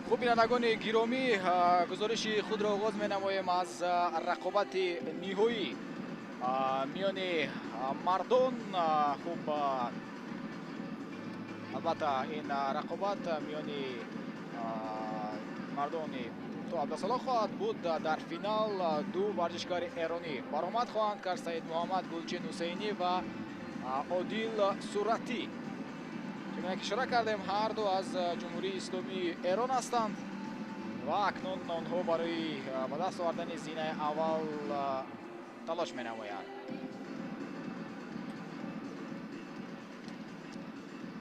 Хуб, бинандагони гиромӣ, гузориши худро оғоз менамоем аз рақобати ниҳоӣ миёни мардон. Хуб, албатта ин рақобат миёни мардони то 17 сола хоҳад буд. Дар финал ду варзишгари эронӣ баромад хоҳанд кард: Саид Муҳаммад Гулчин Ҳусейнӣ ва Одил Суратӣ. Чунон ки ишора кардем, ҳар ду аз Ҷумҳурии Исломии Эрон ҳастанд ва акнун онҳо барои ба даст овардани зинаи аввал талош менамоянд.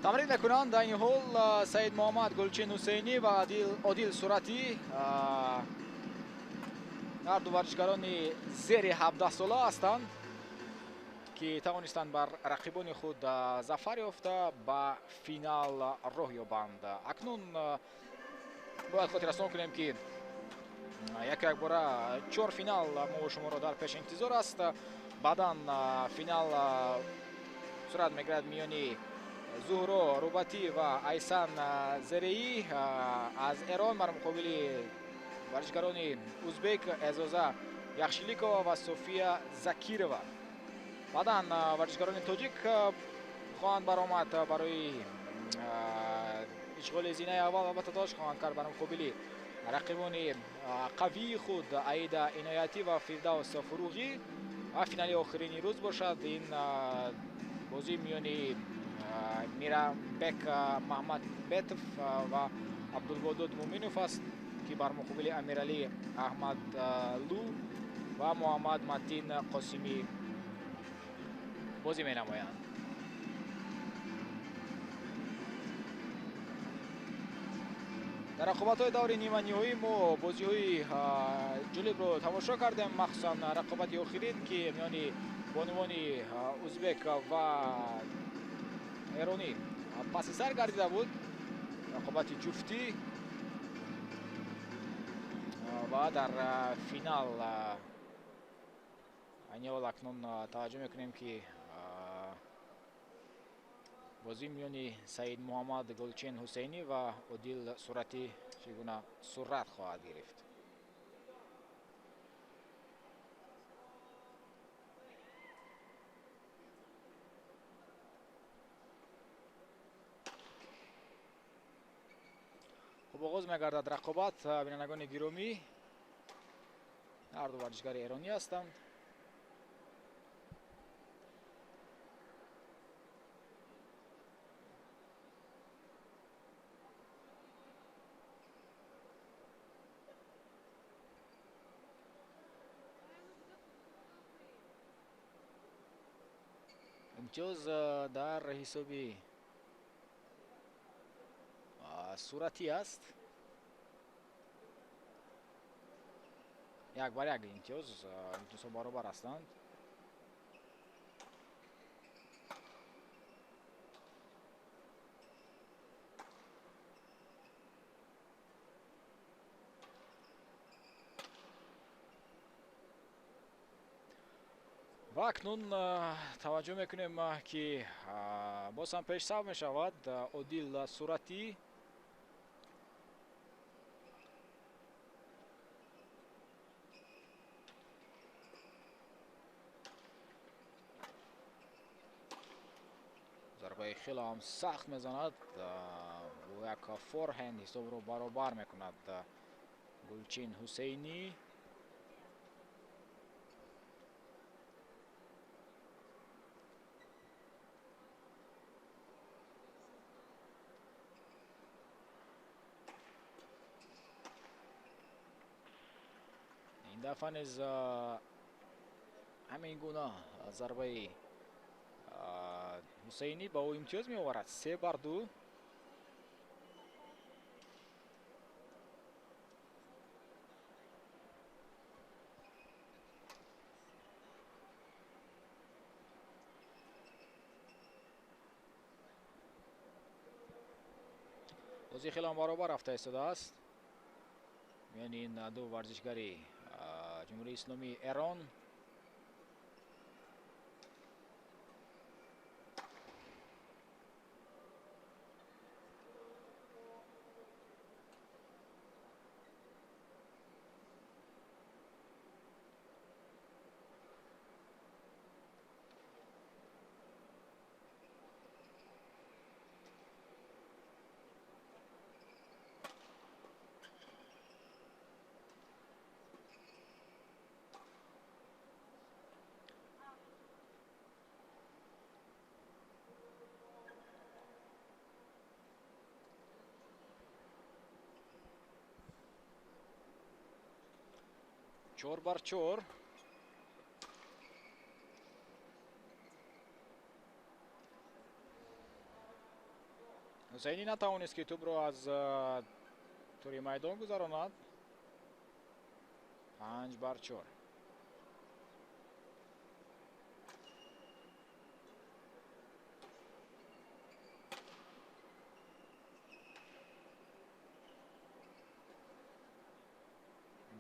Тамрин мекунанд айни ҳол Саид Муҳаммад Гулчин Ҳусейнӣ ва Одил Суратӣ, ҳар ду варзишгарони зери 17 сола ҳастанд ки тавонистанд бар рақибони худ зафар ёфта ба финал роҳ ёбанд. Акнун бояд хотиррасон кунем, ки яку якбора 4 финал мо шуморо дар пеш интизор аст. Баъдан финал сурат мегирад миёни Зуҳро Рубатӣ ва Айсан Зереӣ аз Эрон бар муқобили варзишгарони узбек Эзоза Яхшиликова ва София Закирова. Баъдан варзишгарони тоҷик хоҳанд баромад барои ишғоли зинаи аввал, албатта талош хоҳанд кард бар муқобили рақибони қавии худ Аида Иноятӣ ва Фирдавс Фуруғӣ. Ва финали охирини рӯз бошад ин бозӣ миёни Мирамбек Маҳмадбетов ва Абдулводуд Муминов аст, ки бар муқобили Амиралӣ Аҳмадлу ва Муҳаммад Матин Қосимӣ бозӣ менамоянд. Дар рақобатҳои даври ниманиҳоӣ мо бозиҳои ҷолибро тамошо кардем, махсусан рақобати охирин, ки миёни бонувони узбек ва эронӣ паси сар гардида буд, рақобати ҷуфтӣ. Ва дар финал айни ҳол акнун таваҷҷӯҳ мекунем, ки бозӣ миёни Саид Муҳаммад Гулчин Ҳусейнӣ ва Одил Суратӣ чӣ гуна сурат хоҳад гирифт. Хуб, оғоз мегардад рақобат. Бинандагони гиромӣ, ҳар ду варзишгари эронӣ ҳастанд. Имтиёз дар ҳисоби Суратӣ аст. 1 бар 1 имтиёз, имтиёзҳо баробар ҳастанд. Ва акнун таваҷҷӯҳ мекунем, ки боз ҳам пешсаф мешавад Одил Суратӣ. Зарбаи хеле ҳам сахт мезанад, бо як форҳенд ҳисобро баробар мекунад Гулчин Ҳусейнӣ. Ин дафъа низ ҳамин гуна зарбаи Ҳусейнӣ ба ӯ имтиёз меоварад. 3 бар 2. Бозӣ хеле ҳам баробар рафта истодааст миёни ин ду варзишгари Ҷумҳурии Исломии Эрон. 4-4. Ҳусайнӣ натавонист, ки тӯбро аз тури майдон гузаронад. 5-4.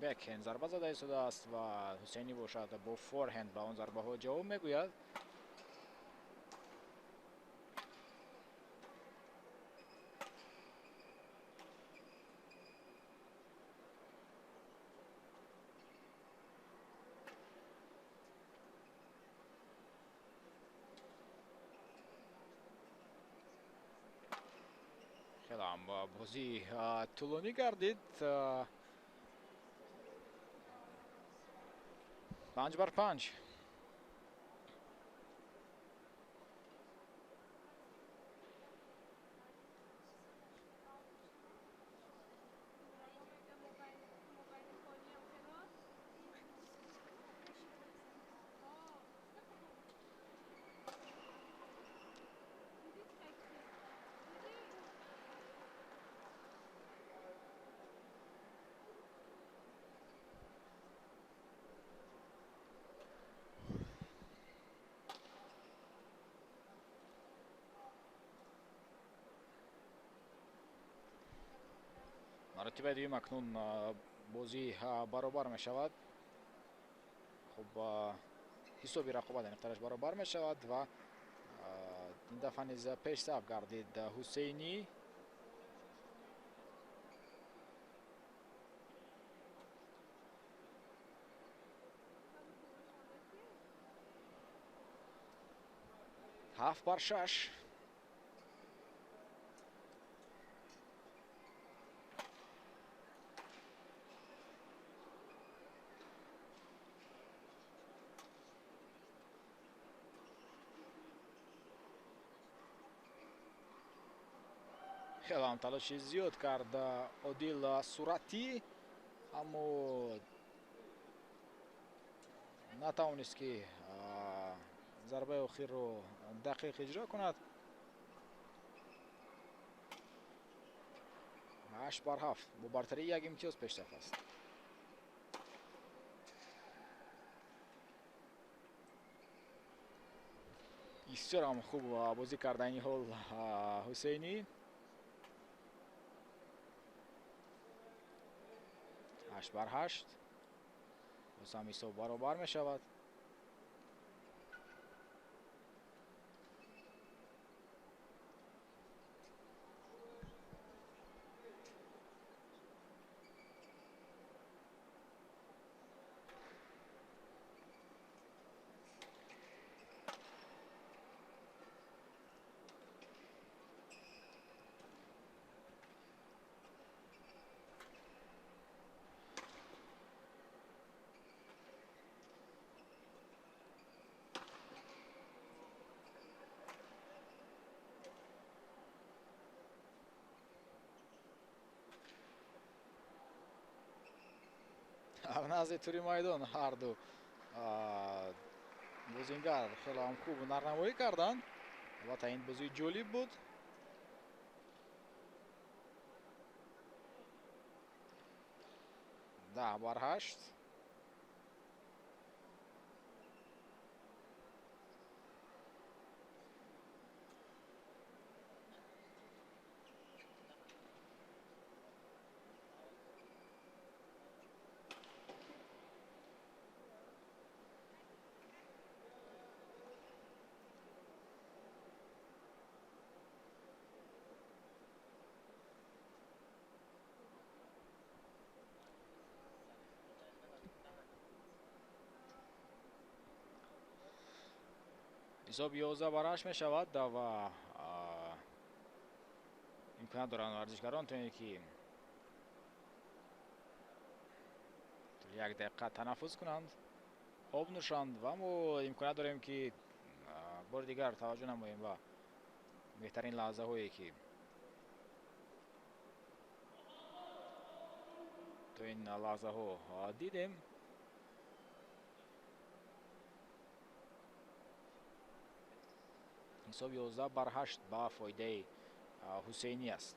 Бекхенд зарба зада истодааст ва Ҳусайнӣ бошад бо форхенд ба он зарбаҳо ҷавоб мегӯяд. Хеле ҳам бозӣ тӯлонӣ гардид. 5-5. Маротибаи дуюм акнун бозӣ баробар мешавад. Хуб, ҳисоби рақобат аниқтараш баробар мешавад ва ин дафъа низ пешсаф гардид Ҳусейнӣ. 7-6. Хеле ҳам талоши зиёд кард Одил Суратӣ, аммо натавонист, ки зарбаи охирро дақиқ иҷро кунад. 8-7 бо бартарии як имтиёз пешсаф аст. Бисёр ҳам хуб бозӣ кард айни ҳол Ҳусейнӣ. 8-8. Боз ҳам ҳисоб баробар мешавад. Дар назди тури майдон ҳарду бозингар хеле ҳам хуб нарнамоӣ карданд. Албатта, ин бозии ҷолиб буд. 10-8. Ҳисоб 11-8 мешавад ва имконият доранд варзишгарон то ин ки як дақиқа танаффус кунанд, об нӯшанд ва мо имконият дорем, ки бори дигар таваҷҷӯҳ намоем ба беҳтарин лаҳзаҳое, ки то ин лаҳзаҳо дидем. Ҳисоб 11-8 ба фоидаи Ҳусейнӣ аст.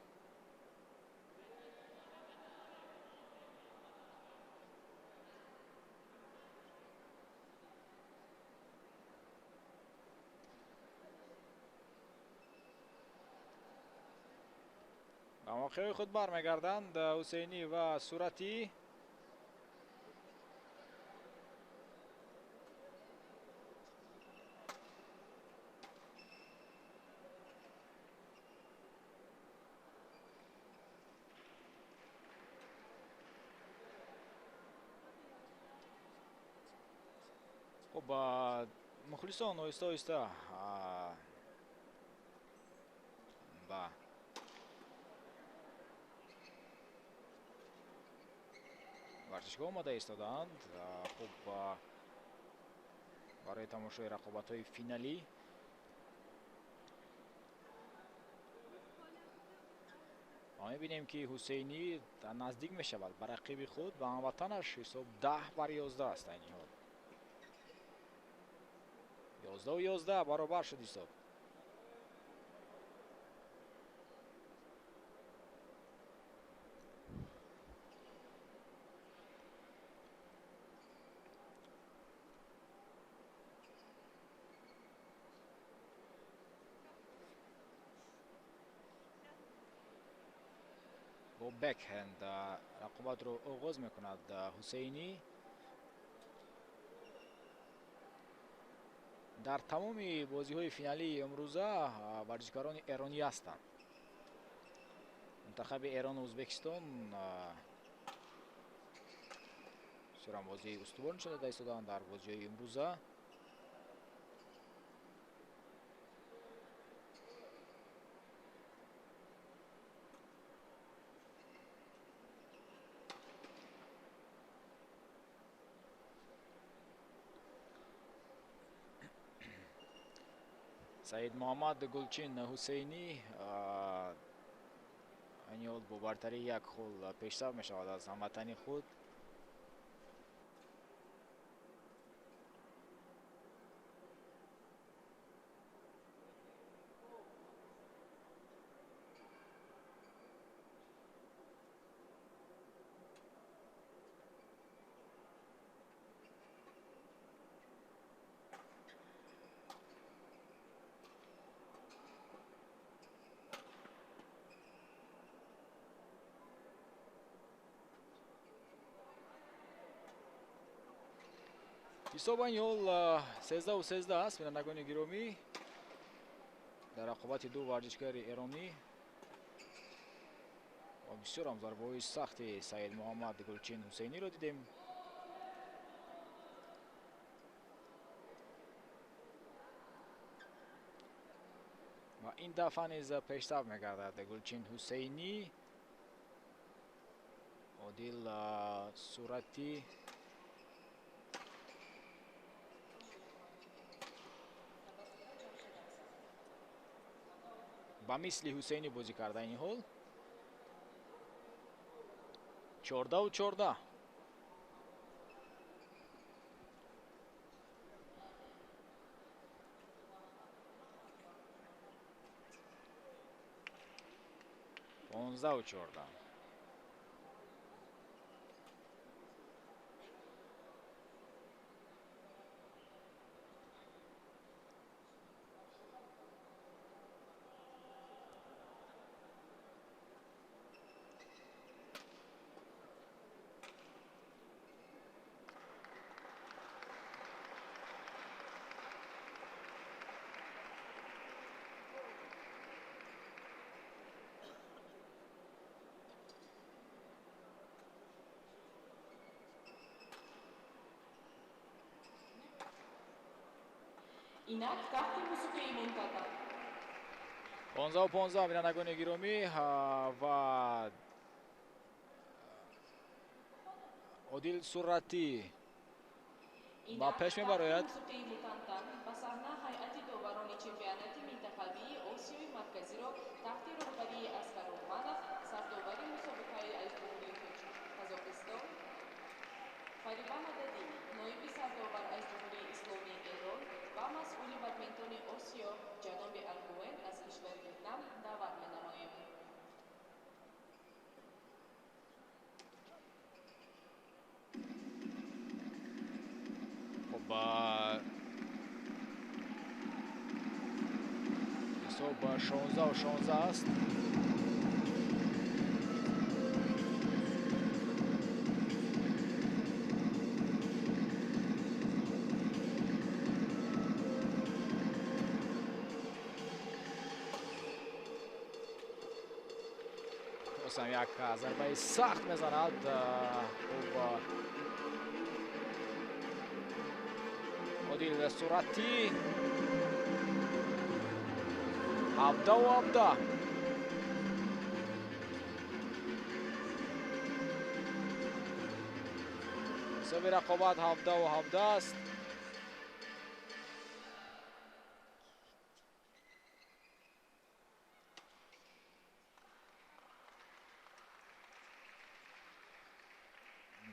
Ба мавқеи худ бармегарданд Ҳусейнӣ ва Суратӣ. Хуб, мухлисон оҳиста оҳиста ба варзишгоҳ омада истодаанд. Хуб, барои тамошои рақобатҳои финалӣ. Ма мебинем, ки Ҳусейнӣ наздик мешавад ба рақиби худ, ба ҳамватанаш. Ҳисоб 10-11 аст айни ҳол. 11-11 баробар шуд ҳисоб. Бо бэкхенд рақобатро оғоз мекунад Ҳусейнӣ. Дар тамоми бозиҳои финалии имрӯза варзишгарони эронӣ ҳастанд. Мунтахаби Эрону Ӯзбекистон бисёрам бозии устувор нишон дода истодаанд дар бозиҳои имрӯза. Саид Муҳаммад Гулчин Ҳусейнӣ айни ҳол бо бартарии як хол пешсаф мешавад аз ҳамватани худ. Ҳисоб айни ҳол 13-13 аст, бинандагони гиромӣ, дар рақобати ду варзишгари эронӣ. Ва бисёрам зарбаҳои сахти Саид Муҳаммад Гулчин Ҳусейниро дидем. Ва ин дафъа низ пешсаф мегардад Гулчин Ҳусейнӣ. Одил Суратӣ ба мисли Ҳусейнӣ бозӣ карда айни ҳол. 14-14. 15-14. Инак таҳти мусиқии мунтазам. 15-15, бинандагони гиромӣ, ва Одил Суратӣ ба пеш мебарояд. Мусиқии мутантан ба саҳна ҳайати доварони чемпионати минтақавии Осиёи Марказиро таҳти роҳбарии Асқар Роҳманов, сардовари мусобиқаи аз Ҷумҳурии Қазоқистон, Фариба Мададӣ, ноиби сардовар аз Ҷумҳурии Исломии Эрон ва масъули бадминтони Осиё ҷаноби Ҳисоб 16-16 аст. Як зарбаи сахт мезанад. Хуб, Одил Суратӣ. 17-17. Ҳисоби рақобат 17-17 аст.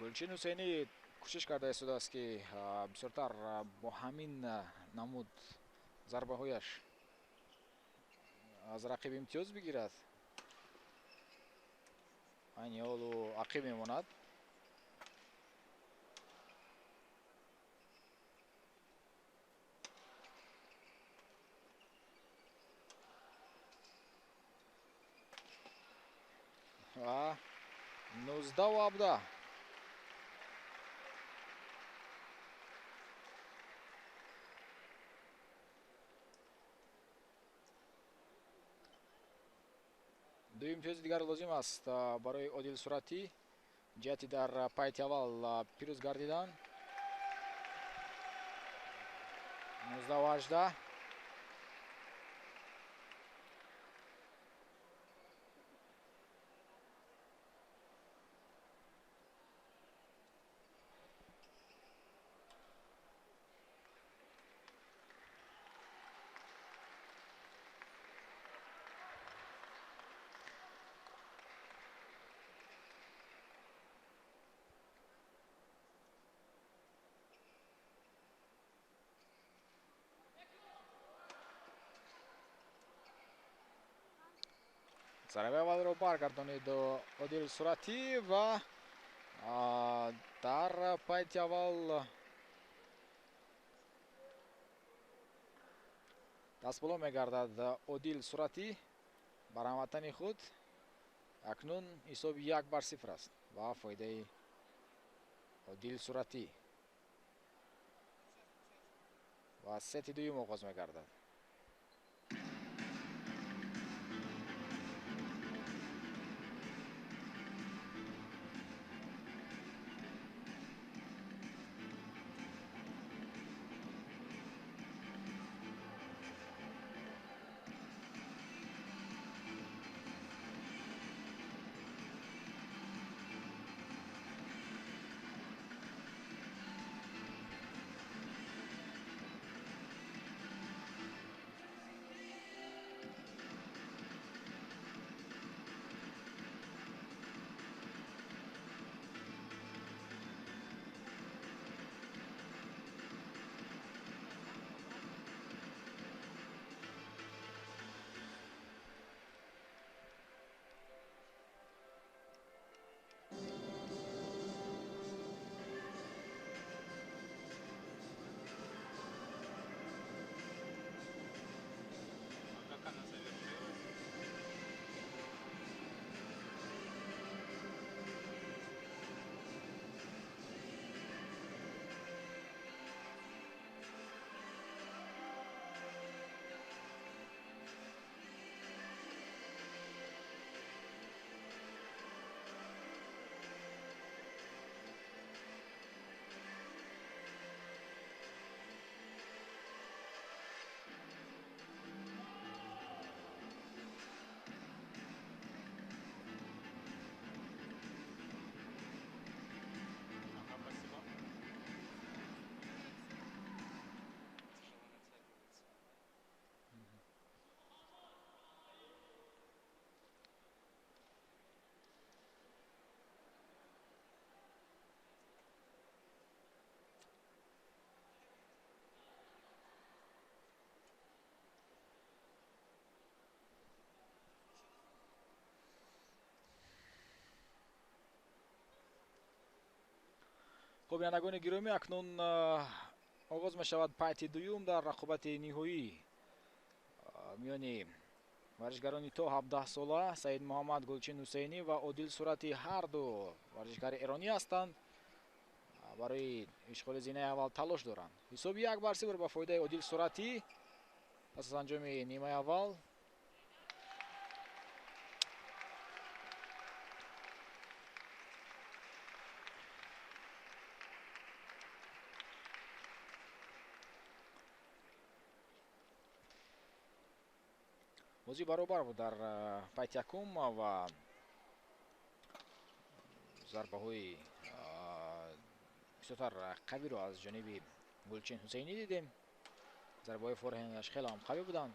Гулчин Ҳусейнӣ кӯшиш карда истодааст, ки бисёртар бо ҳамин намуд зарбаҳояш аз рақиб имтиёз бигирад. Айни ҳол ӯ ақиб мемонад. Ва 19-17. Ду имтиёзи дигар лозим аст барои Одил Суратӣ ҷиҳати дар пайти аввал пирӯз гардидан. 19-18. Зарбаи аввалро баргардонид Одил Суратӣ ва дар пайти аввал дастболо мегардад Одил Суратӣ бар ҳамватани худ. Акнун ҳисоби 1-0 аст ва фоидаи Одил Суратӣ. Ва сети дуюм оғоз мегардад. Хуб, бинандагони гиромӣ, акнун Оғоз мешавад пайти дуюм дар рақобати ниҳоӣ миёни варзишгарони то 17 сола Саид Муҳаммад Гулчин Ҳусейнӣ ва Одил Сурати, ҳар ду варзишгари эронӣ ҳастанд. Барои ишғоли зинаи аввал талош доранд. Ҳисоби 1-0 ба фоидаи Одил Суратӣ пас аз анҷоми нимаи аввал. Бозӣ баробар буд дар пайти якум ва зарбаҳои бисёртар қавиро аз ҷониби Гулчин Ҳусейнӣ дидем. Зарбаҳои форҳендаш хеле ҳам қавӣ буданд.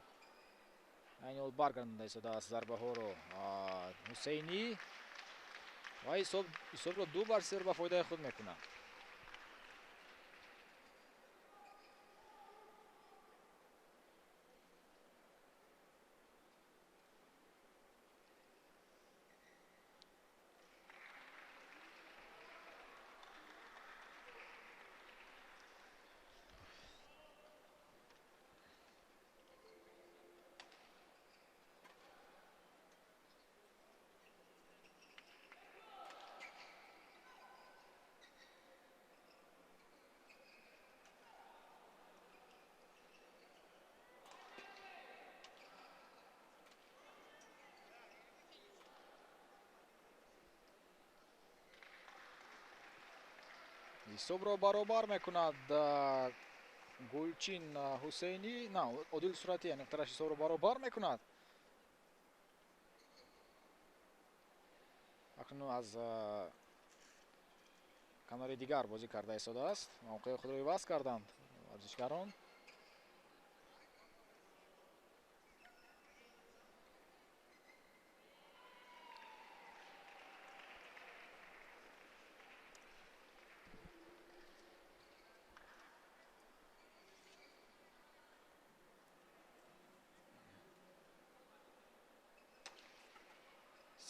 Айни ҳол баргардонда истодааст зарбаҳоро Ҳусейнӣ ва ҳисобро 2-0 ба фоидаи худ мекунад. Ҳисобро баробар мекунад Гулчин Ҳусейнӣ. На, Одил Суратӣ, яъне тараш ҳисобро баробар мекунад. Акнун аз канори дигар бозӣ карда истодааст. Мавқеи худро иваз карданд варзишгарон.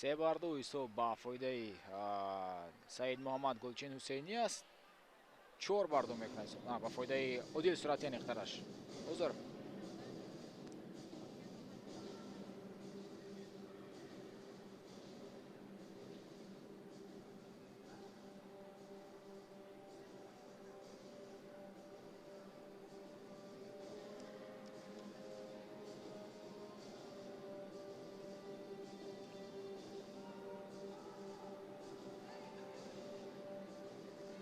3-2 ҳисоб ба фоидаи Саид Муҳаммад Гулчин Ҳусейнӣ аст. 4-2 мекунад ҳисоб. Ба фоидаи Одил Суратӣ аниқтараш. Узр.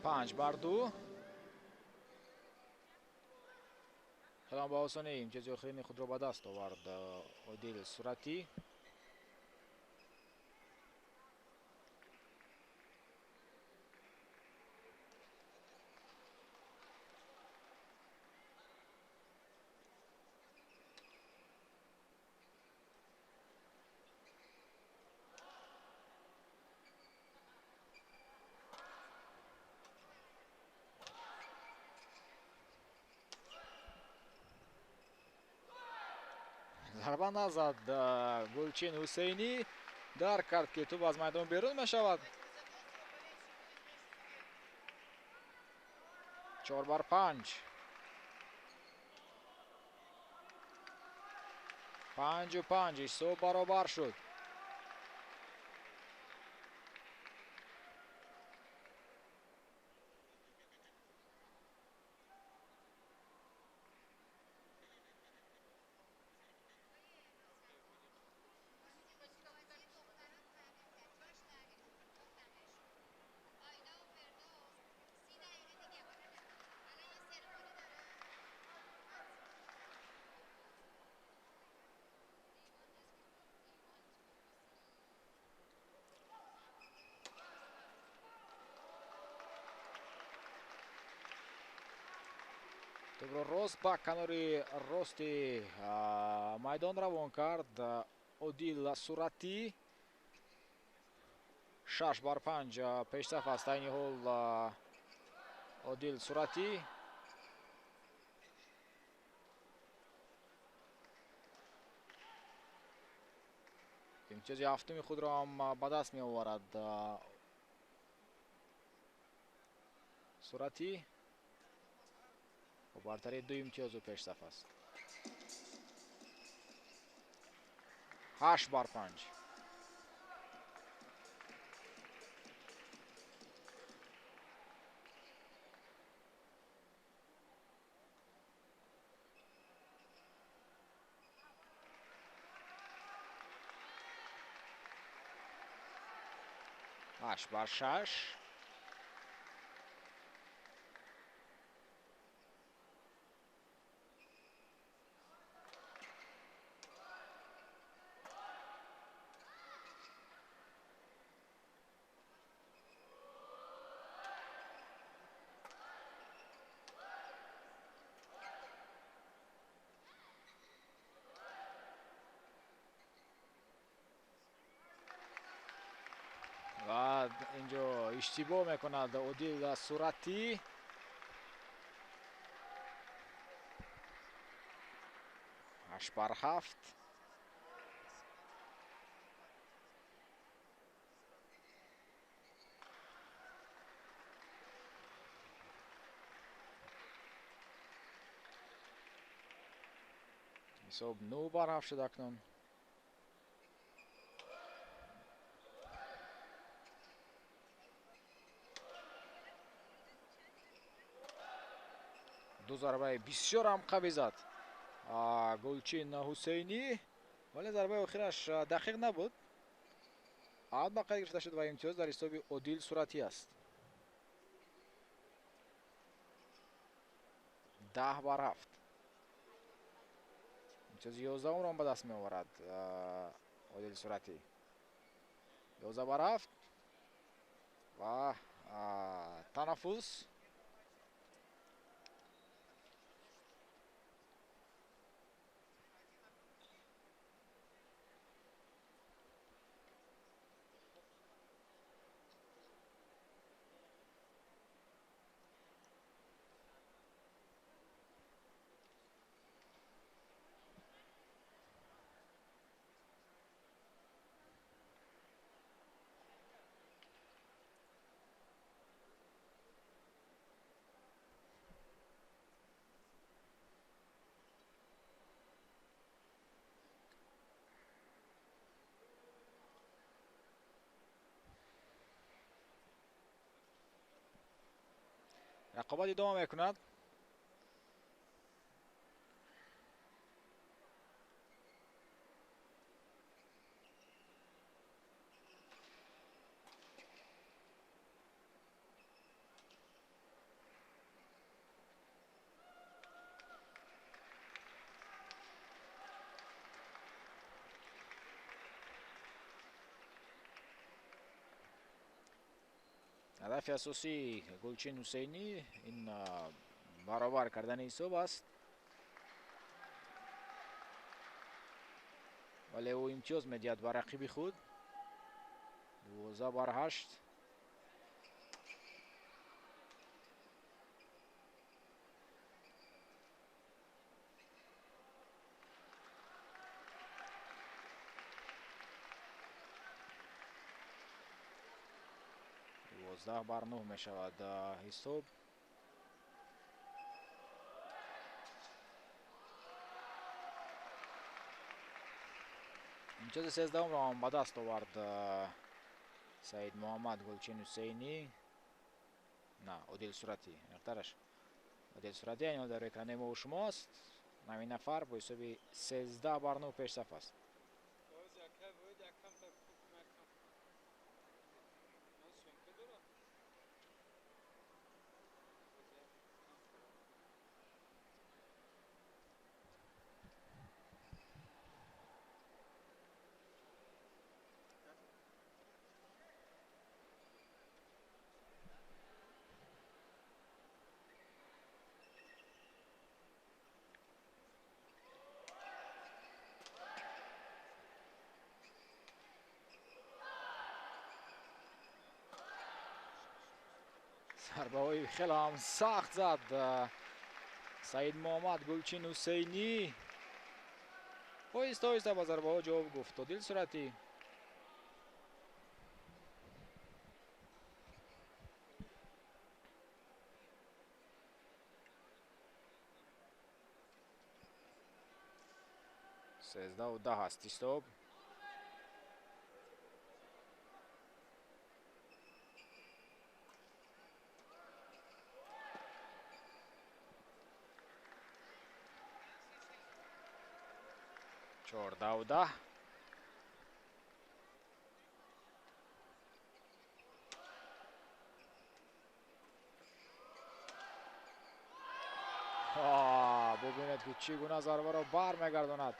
5-2. Хеле ба осонӣ имтиёзи охирини худро ба даст овард Одил Суратӣ. Зарба назад Гулчин Ҳусейнӣ дарк кард, ки тӯб аз майдон берун мешавад. 4-5. 5-5 ҳисоб баробар шуд. Тӯбро рост ба канори рости майдон равон кард Одил Суратӣ. 6-5 пешсаф аст айни ҳол Одил Суратӣ. Имтиёзи ҳафтуми худро ҳам ба даст меоварад Суратӣ. Бо бартарии 2 имтиёзу пешсаф аст. 8-5. 8-6. ва инҷо иштибоҳ мекунад Одил Суратӣ. 8-7. Ҳисоб 9-7 шуд акнун. Ду зарбаи бисёр ҳам қавӣ зад Гулчин Ҳусейнӣ, вале зарбаи охираш дақиқ набуд. Аут ба қайд гирифта шуд ва имтиёз дар ҳисоби Одил Суратӣ аст. 10-7. Имтиёзи 11-ро ба даст меоварад Одил Суратӣ. 11-7 ва танаффус. Рақобат идома мекунад. Ҳадафи асосии Гулчин Ҳусейнӣ ин баробар кардани ҳисоб аст, вале ӯ имтиёз медиҳад ба рақиби худ. 12-8. 12-9 мешавад ҳисоб. Имтиёзи 13-умро ҳам ба даст овард Саид Муҳаммад Гулчин Ҳусейнӣ. На, Одил Суратӣ, миқдараш Одил Суратӣ айни ҳол дар экрани мо шумо аст. Нави нафар бо ҳисоби 13-9 пешсаф аст. Зарбаҳои хеле ҳам сахт зад Саид Муҳаммад Гулчин Ҳусейнӣ. Оҳиста оҳиста ба зарбаҳо ҷавоб гуфт Одил Суратӣ. 13-10 аст ҳисоб. 14-10. Бубинед ки чӣ гуна зарбаро бармегардонад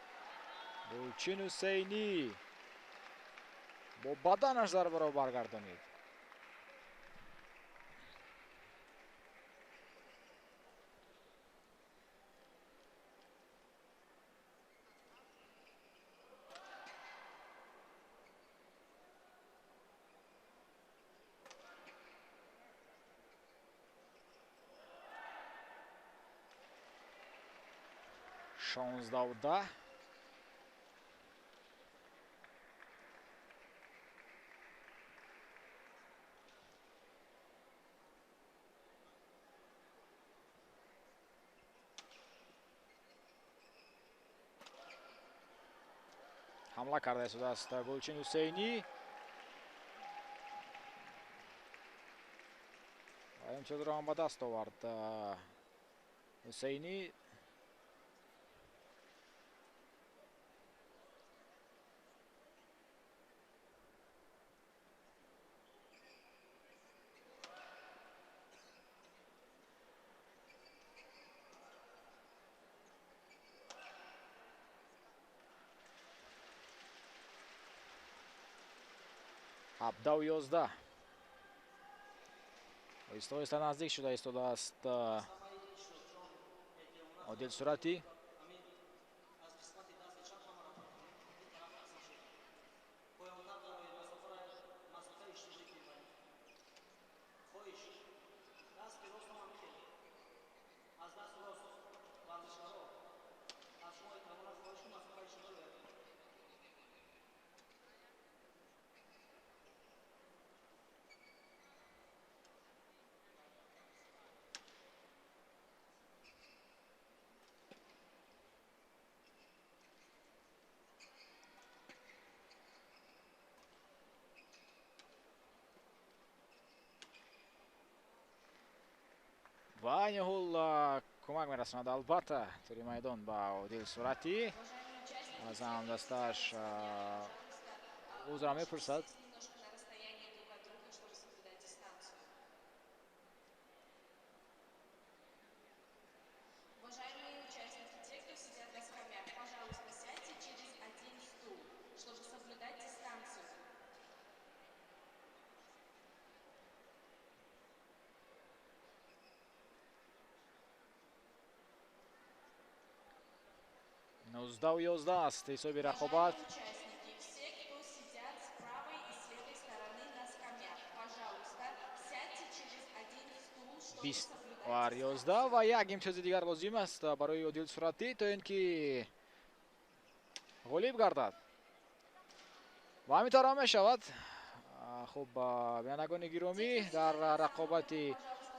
Гулчин Ҳусейнӣ. Бо баданаш зарбаро баргардонид. 16-10. Ҳамла карда истодааст Гулчин Ҳусейнӣ ва имтиёзро ҳам ба даст овард Ҳусейнӣ. 17-11. Оҳиста оҳиста наздик шуда истодааст Одил Суратӣ. Ва айни ҳол кӯмак мерасонад албатта тури майдон ба Одил Суратӣ. Аз ҳамдастааш узра мепурсад. 19-11 аст ҳисоби рақобат. 20-11 ва як имтиёзи дигар лозим аст барои Одил Суратӣ то ин ки ғолиб гардад. Ва ҳамин тавр ҳам мешавад. Хуб, бинандагони гиромӣ, дар рақобати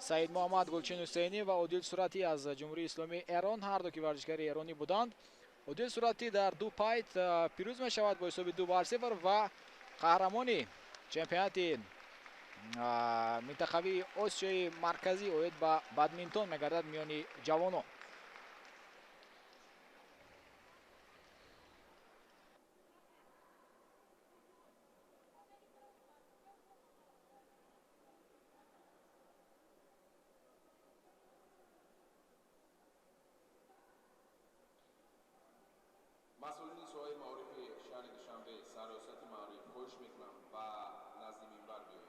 Саид Муҳаммад Гулчин Ҳусейнӣ ва Одил Суратӣ аз Ҷумҳурии Исломии Эрон, ҳар ду ки варзишгари эронӣ буданд, Одил Суратӣ дар ду пайт пирӯз мешавад бо ҳисоби 2-0 ва қаҳрамони чемпионати минтақавии Осиёи Марказӣ оид ба бадминтон мегардад миёни ҷавонон. Масъулини соҳаи маорифи шаҳри Душанбе, сарраёсати маориф, хоҳиш мекунам ба назди минбар биёед.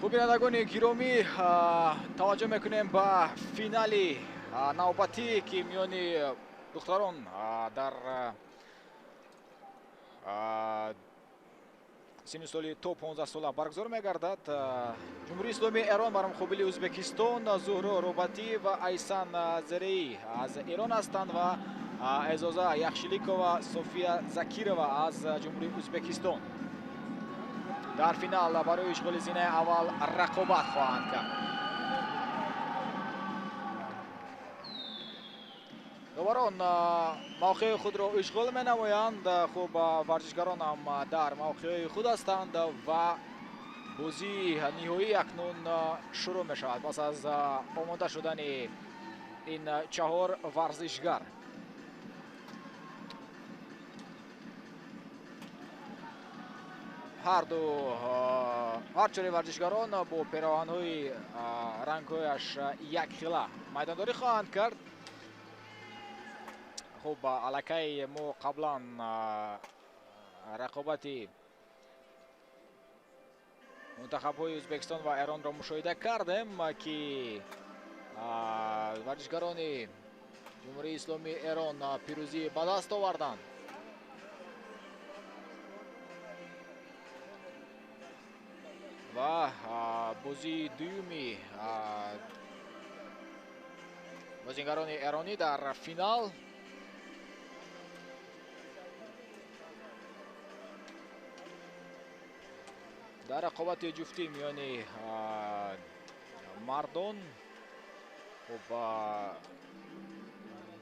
Хуб, бинандагони гиромӣ, таваҷҷӯҳ мекунем ба финали навбатӣ, ки миёни духтарон дар синни соли то 15 сола баргузор мегардад. Ҷумҳурии Исломии Эрон бар муқобили Ӯзбекистон, Зуҳро Рӯбатӣ ва Айсан Зереӣ аз Эрон ҳастанд ва Эзоза Яхшиликова, София Закирова аз Ҷумҳурии Ӯзбекистон дар финал барои ишғоли зинаи аввал рақобат хоҳанд кард. Доварон мавқеи худро ишғол менамоянд. Хуб, варзишгарон ҳам дар мавқеи худ ҳастанд ва бозии ниҳоӣ акнун шурӯъ мешавад пас аз омода шудани ин чаҳор варзишгар. Ҳар чори варзишгарон бо пероҳанҳои рангҳояш якхела майдондорӣ хоҳанд кард. Хуб, аллакай мо қаблан рақобати мунтахабҳои Ӯзбекистон ва Эронро мушоҳида кардем, ки варзишгарони Ҷумҳурии Исломии Эрон пирӯзӣ ба даст оварданд. Ва бозии дуюми бозигарони эронӣ дар финал дар рақобати ҷуфтӣ миёни мардон. Хуб,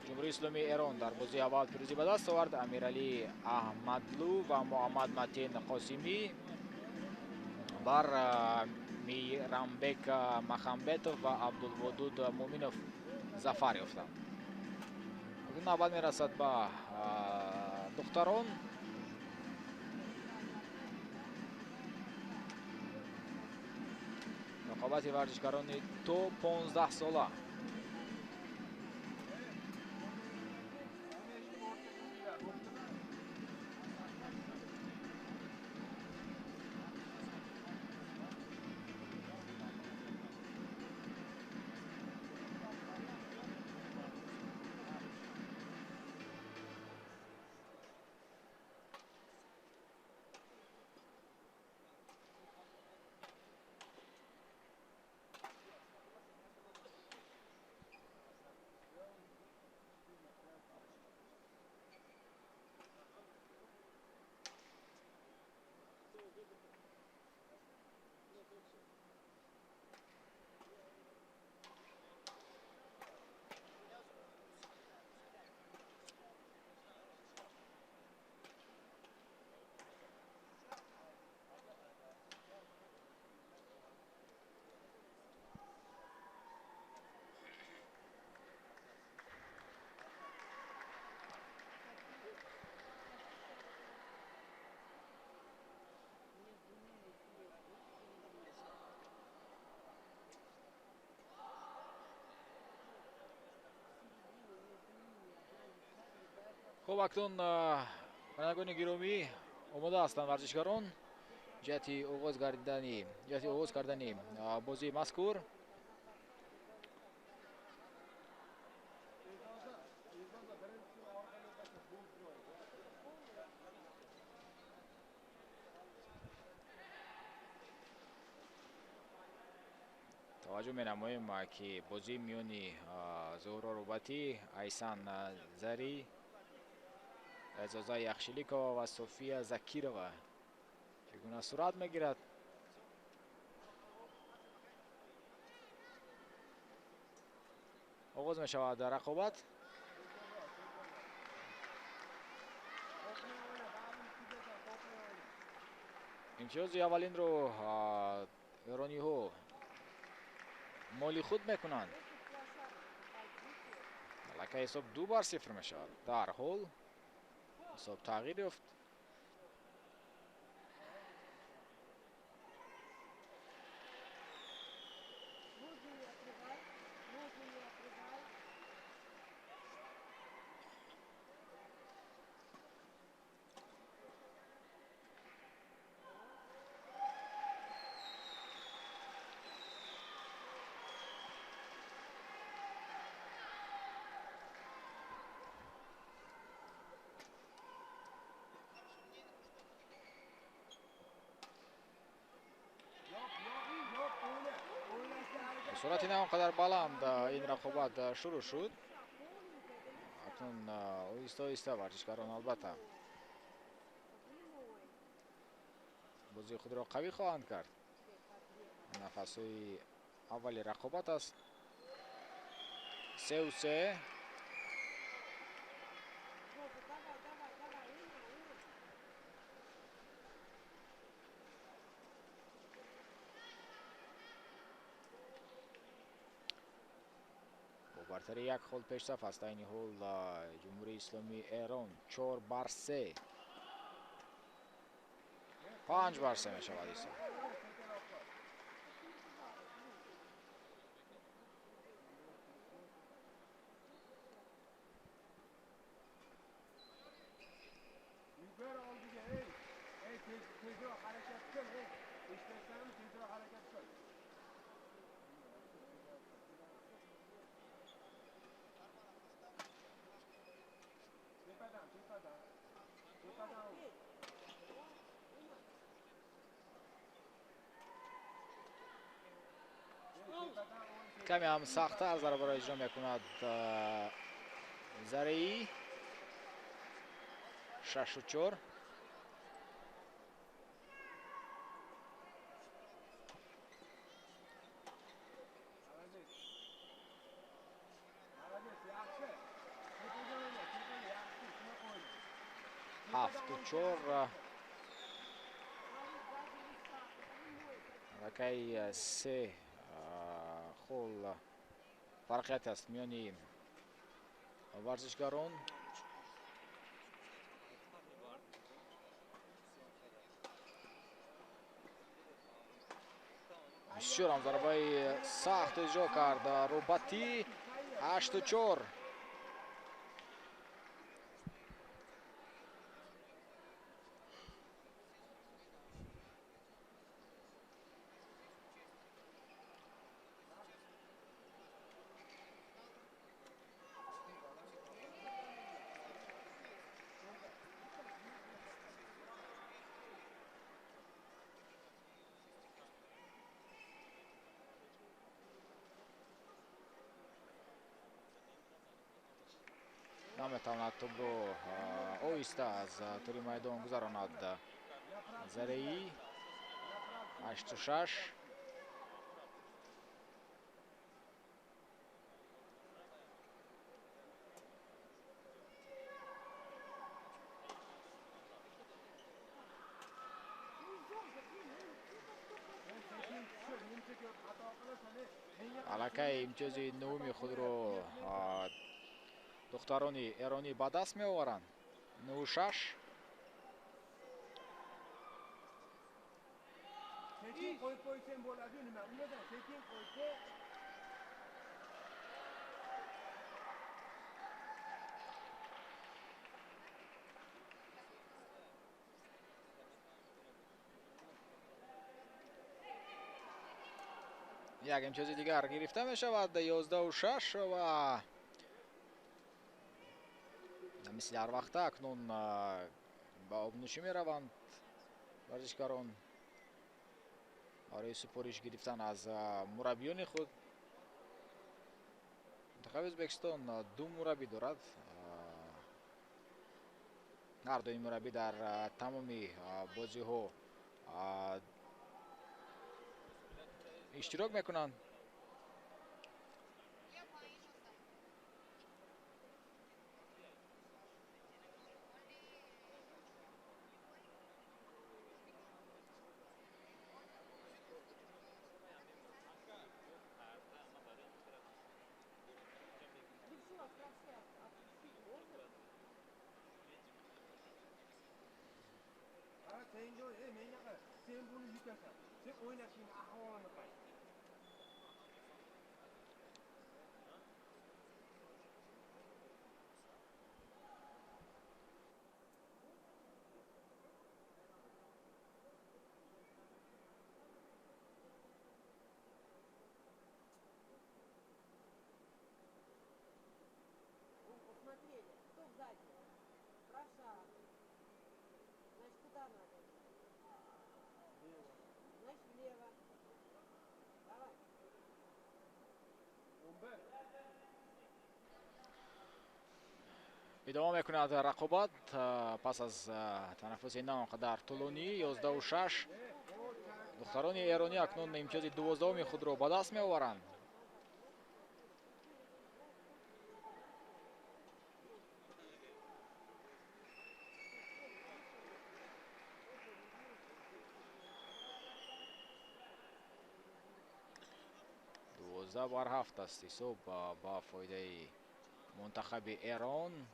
Ҷумҳурии Исломии Эрон дар бозии аввал пирӯзӣ ба даст овард. Амиралӣ Аҳмадлу ва Муҳаммад Матин Қосимӣ бар Мирамбек Махамбетов ва Абдулводуд Муминов зафар ёфтанд. Навбат мерасад ба духтарон. Рақобати варзишгарони то 15 сола. Хуб, акнун бинандагони гиромӣ, омода ҳастанд варзишгарон ҷиҳати оғоз кардани бозии мазкур. Таваҷҷӯҳ менамоем, ки бозии миёни Зуҳро Рӯбатӣ, Айсан Зарӣ, Эзоза Яхшиликова ва София Закирова чӣ гуна сурат мегирад. Оғоз мешавад рақобат. Имтиёзи аввалинро эрониҳо моли худ мекунанд. Аллакай ҳисоб 2-0 мешавад. Дар ҳол ҳисоб тағйир ёфт. Суръати на он қадар баланд ин рақобат шурӯъ шуд. Акнун оҳиста оҳиста варзишгарон албатта бозии худро қавӣ хоҳанд кард. Нафасҳои аввали рақобат аст. 3-3. Бартари як хол пешсаф аст айни ҳол Ҷумҳурии Исломии Эрон 4-3. 5-3 мешавад исо. Каме ҳам сахттар зарбаро иҷро мекунад Зареӣ. 6-4. 7-4. Аллакай се хол фарқият аст миёни варзишгарон. Бисёр ҳам зарбаи сахт иҷро кард Рӯбатӣ. 8-4. Наметавонад тӯбро оҳиста аз тури майдон гузаронад Зареӣ. 8-6. Аллакай имтиёзи нуҳуми худро духтарони эронӣ ба даст меоваранд. 9-6. Як имтиёзи дигар гирифта мешавад. 11-6 ва мисли ҳар вақта акнун ба обнӯшӣ мераванд варзишгарон барои супориш гирифтан аз мураббиёни худ. Мунтахаби Ӯзбекистон ду мураббӣ дорад. Ҳар дуи мураббӣ дар тамоми бозиҳо иштирок мекунанд. Sen buni yutasan. Sen o'ynashing ahvolini qara. Посмотрели, кто сзади? Правша. Значит, куда надо? Значит, влево. Давай. Идома мекунад рақобат пас аз танаффуси на он қадар тӯлонӣ. 11-6. Духтарони эронӣ акнун имтиёзи 12-уми худро ба даст меоваранд. 12-7 аст ҳисоб ба фоидаи мунтахаби Эрон.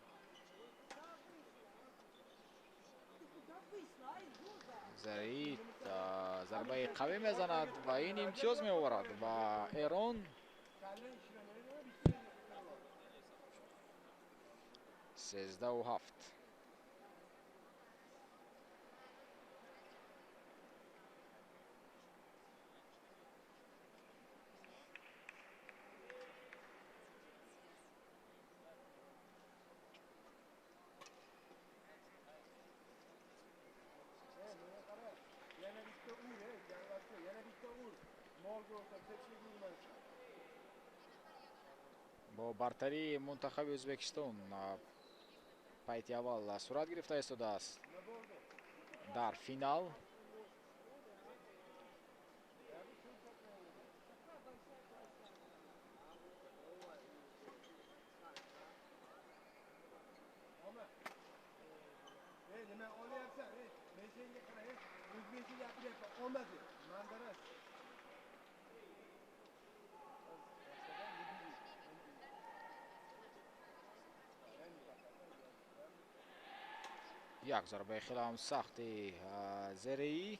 Зарит зарбаи қавӣ мезанад ва ин имтиёз меоварад ба Эрон. 13-7. Бо бартарии мунтахаби Ӯзбекистон пайти аввал сурат гирифта истодааст дар финал. Як зарбаи хеле ҳам сахти зереӣ.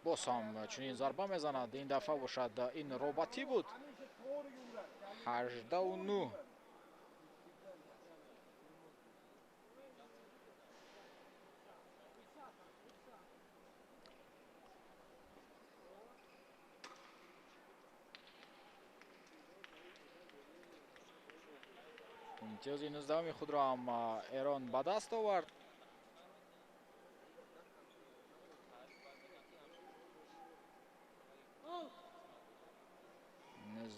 Боз ҳам чунин зарба мезанад. Ин дафъа бошад ин роботӣ буд. 18-9. Имтиёзи 19-уми худро ҳам Эрон ба даст овард.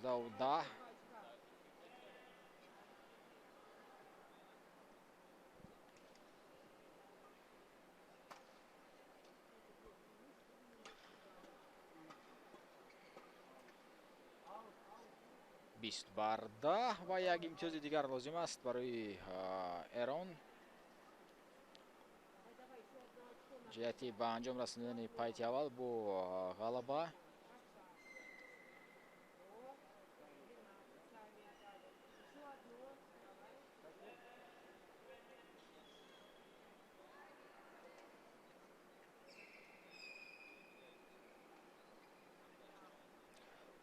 19-10. 20-10 ва як имтиёзи дигар лозим аст барои Эрон ҷиҳати ба анҷом расонидани пайти аввал бо ғалаба.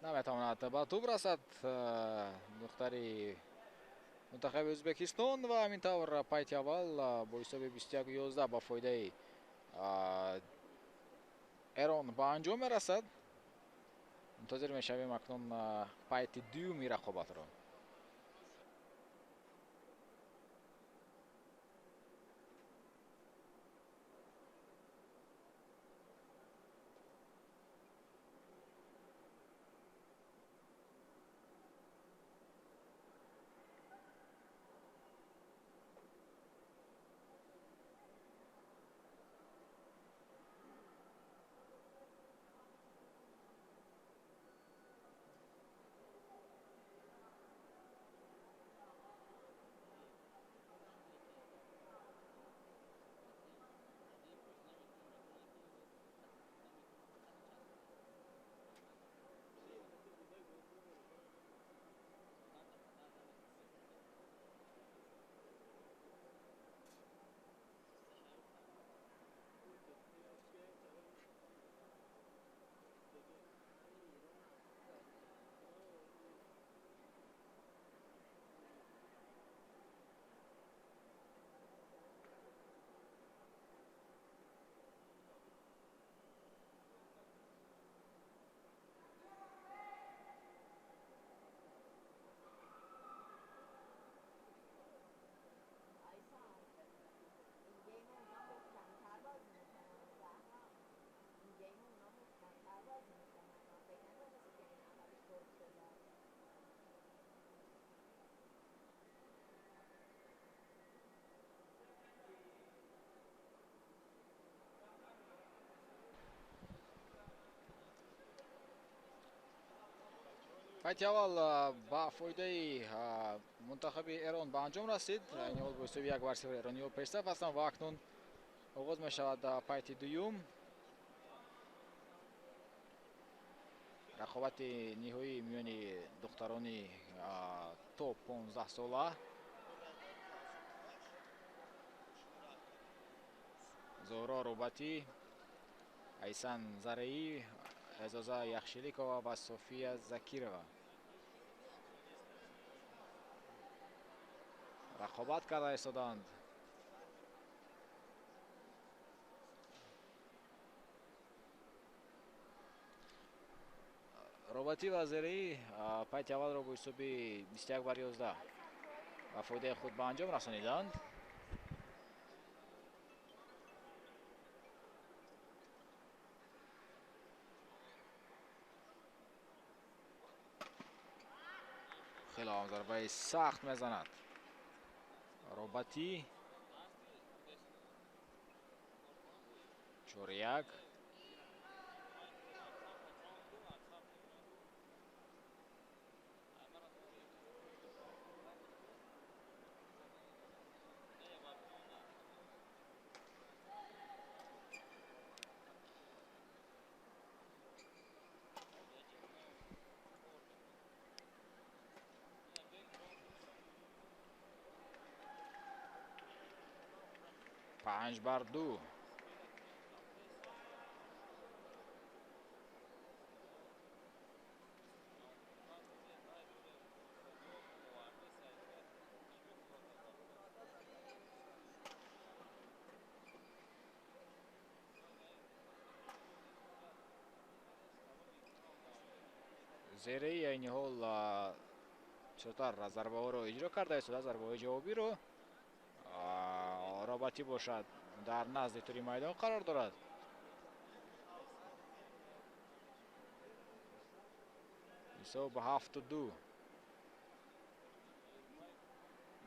Наметавонад ба тӯб расад духтари мунтахаби Ӯзбекистон ва ҳамин тавр пайти аввал бо ҳисоби 21-11 ба фоидаи Эрон ба анҷом мерасад. Мунтазир мешавем акнун пайти дуюми рақобатро. Пайти аввал ба фоидаи мунтахаби Эрон ба анҷом расид. Айни ҳол бо ҳисоби 1-0 эрониҳо пешсаф ҳастанд ва акнун оғоз мешавад пайти дуюм. Рақобати ниҳоӣ миёни духтарони то 15 сола. Зуҳро Рӯбатӣ, Айсан Зареӣ, Эзоза Яхшиликова ва София Закирова рақобат карда истоданд. Рӯбатӣ ва Зареӣ пайти аввалро бо ҳисоби 21-11 ба фоидаи худ ба анҷом расониданд. Хеле ҳам зарбаи сахт мезанад Рӯбатӣ. 4-1. 5-2. Зереи айни ҳол бисёртар зарбаҳоро иҷро карда истода, зарбаҳои ҷавобиро. Рӯбатӣ бошад дар назди тури майдон қарор дорад. Ҳисоб 7-2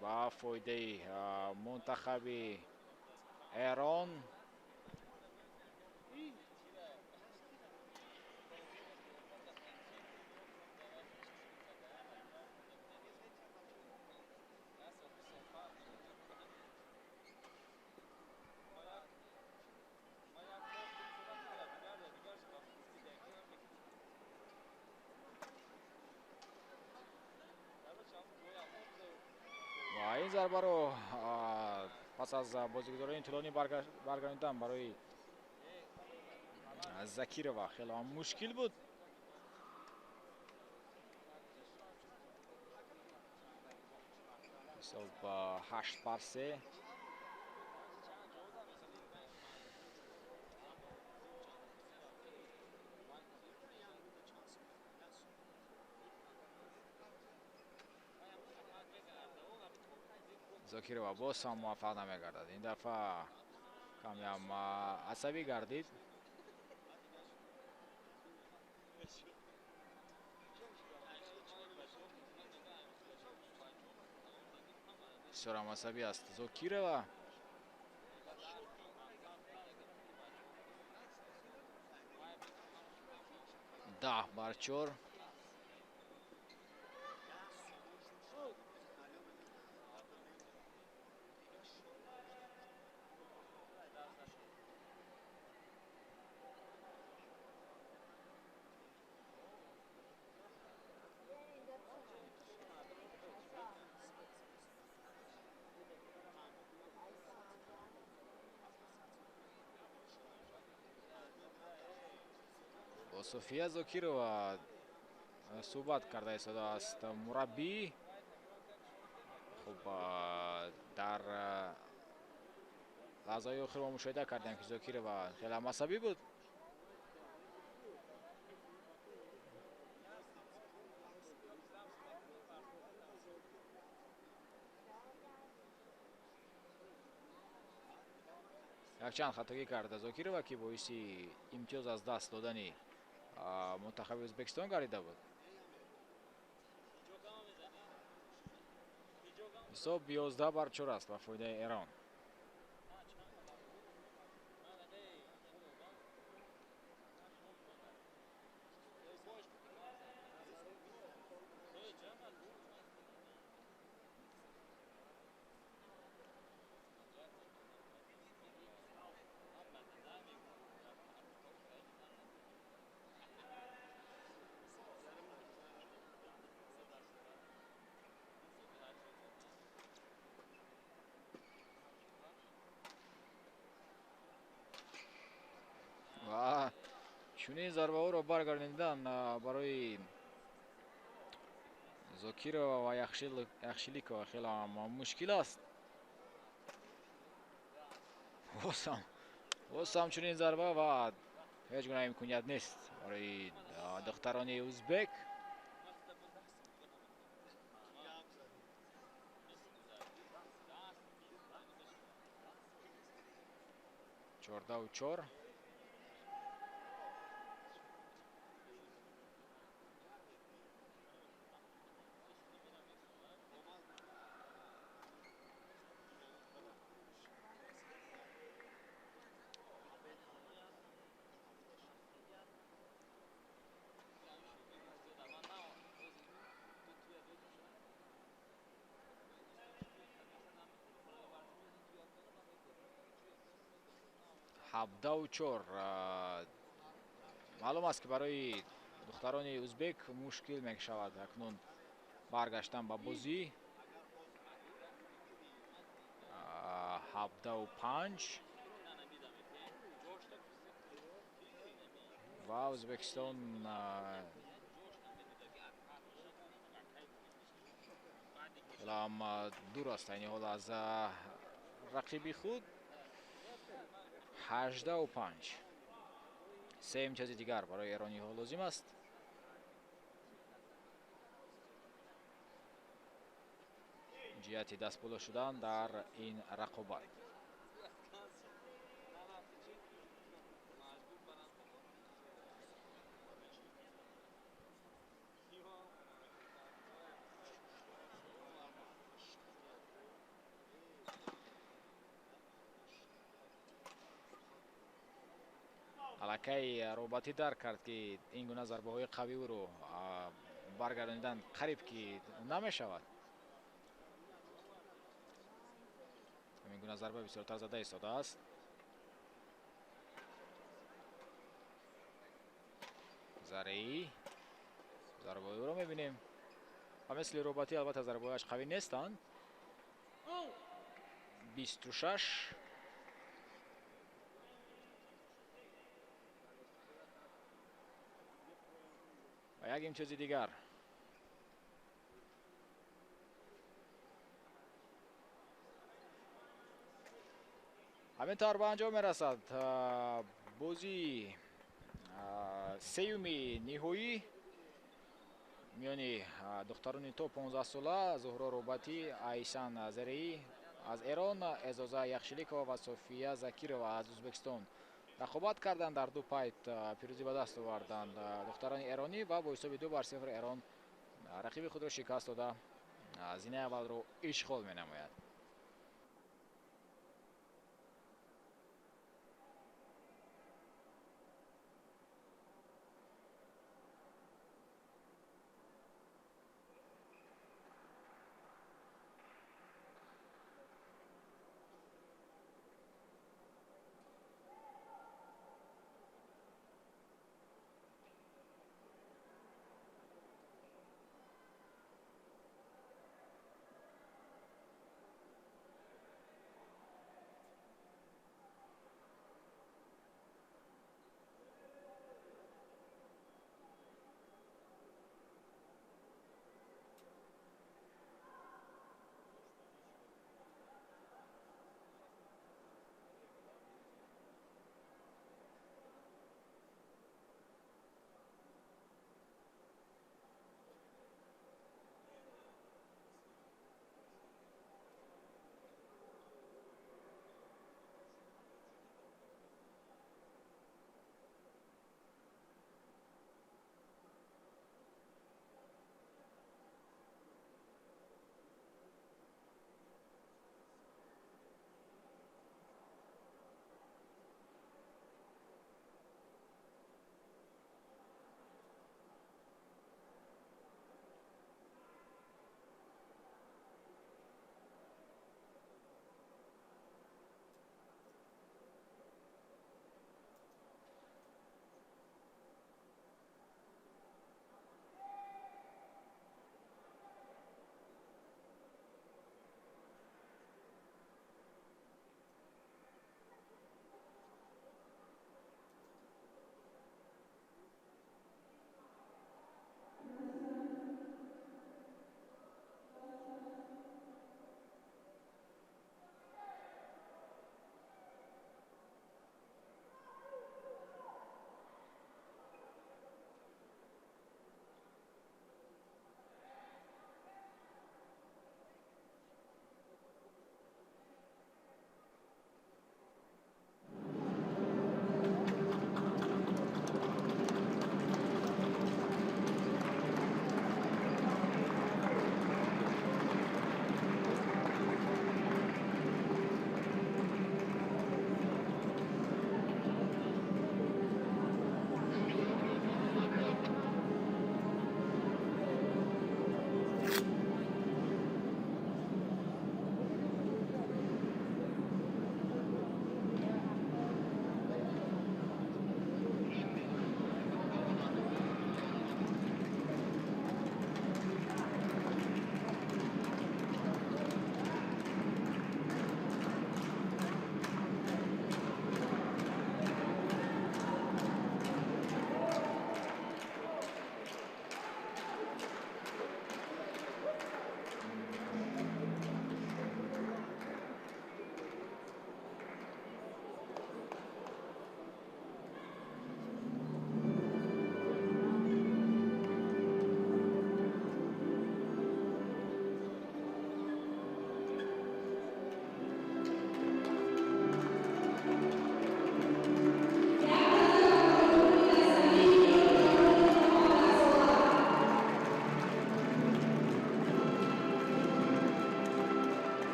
ба фоидаи мунтахаби Эрон. Ин зарбаро пас аз бозигузорони тӯлонӣ баргардонидан барои Закирова хеле ҳам мушкил буд. Ҳисоб 8-3. Зокирова боз ҳам муваффақ намегардад. Ин дафъа камям асабӣ гардид. Бисёр ҳам асабӣ аст Зокирова. 10-4. София Зокирова суҳбат карда истодааст мураббӣ. Хуб, дар лаҳзаҳои охир мо мушоҳида кардем, ки Зокирова хеле ҳам асабӣ буд. Якчанд хатогӣ карда Зокирова, ки боиси имтиёз аз даст додани мунтахаби Ӯзбекистон гардида буд. Ҳисоб 11-4 аст ба фоидаи Эрон. Чунин зарбаҳоро баргардонидан барои Зокирова ва Яхшиликова хеле мушкил аст. Боз ҳам чунин зарба ва ҳеҷ гуна имконият нест барои духтарони узбек. 14-4. 17-4. Маълум аст, ки барои духтарони узбек мушкил мешавад акнун баргаштан ба бозӣ. 17-5 ва Ӯзбекистон хеле дур аст айни ҳол аз рақиби худ. 18-5. Се имтиёзи дигар барои эрониҳо лозим аст. Ҷиҳати дастболо шудан дар ин рақобат. Аллакай Робатӣ дарк кард, ки ин гуна зарбаҳои қавиро баргардонидан қариб ки намешавад. Ҳамин гуна зарба бисёртар зада истодааст. Зареӣ зарбаҳои ӯро мебинем ва мисли Робатӣ албатта зарбаҳояш қавӣ нестанд. 26. Ва як имтиёзи дигар. Ҳамин тавр ба анҷом мерасад бозии сеюми ниҳоӣ миёни духтарони то 15 сола Зуҳро Робатӣ, Айсан Зареӣ аз Эрон, Эзоза Яхшиликова ва София Закирова аз Ӯзбекистон рақобат карданд. Дар ду пайт пирӯзӣ ба даст оварданд духтарони эронӣ ва бо ҳисоби 2-0 Эрон рақиби худро шикаст дода зинаи аввалро ишғол менамояд.